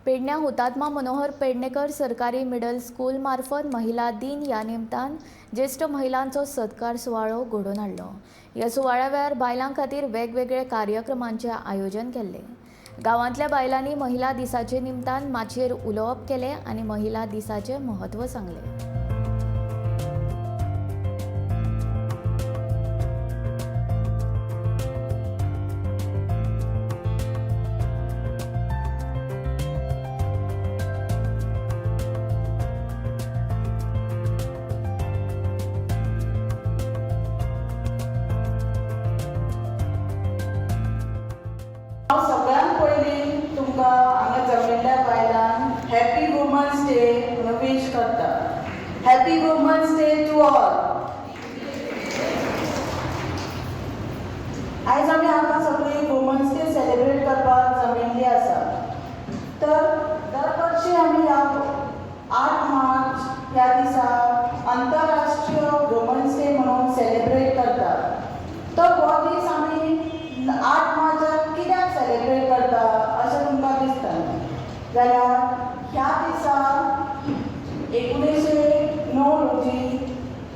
पेडण्या हुतात्मा मनोहर पेडणेकर सरकारी मिडल स्कूल मार्फत महिला दिन ह्या निमतान ज्येश्ठ महिलांचो सत्कार सुवाळो घडोवन हाडलो. ह्या सुवाळ्या वेळार बायलां खातीर वेगवेगळे कार्यक्रमांचें आयोजन केल्लें. गांवांतल्या बायलांनी महिला दिसाचे निमतान माचयेर उलोवप केलें आनी महिला दिसाचें म्हत्व सांगलें. हांव सगळ्यांत पयलीं तुमकां हांगा जमिल्ल्या बायलांक हॅपी वुमन्स डे म्हणून वीश करता. Happy women's day to all. आयज आमी हांगा सगळीं वुमन्स डे सेलिब्रेट करपाक जमिल्ली आसा. तर दर वर्शी आमी ह्या 8 मार्च ह्या दिसा आंतरराष्ट्रीय वुमन्स डे म्हणून सेलिब्रेट करतात. तर हो दीस आमी 8 मार्चाक कित्याक सेलिब्रेट करता अशें तुमकां दिसता जाल्यार, ह्या दिसा 1909 रोजी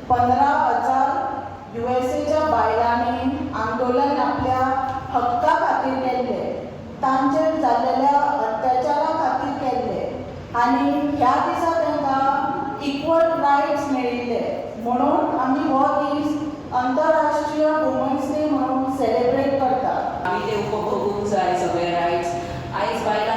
15,000 युएसएच्या बायलांनी आंदोलन आपल्या हक्का खातीर केल्लें, तांचेर जाल्लेल्या अत्याचारा खातीर केल्लें आनी ह्या दिसा तांकां इक्वल रायट्स मेळिल्ले, म्हणून आमी हो दीस आंतरराष्ट्रीय वुमन्स डे म्हणून सेलिब्रेट करतात. आमी ते उपभोगूंक जाय सगळे रायट्स. आयज बायलां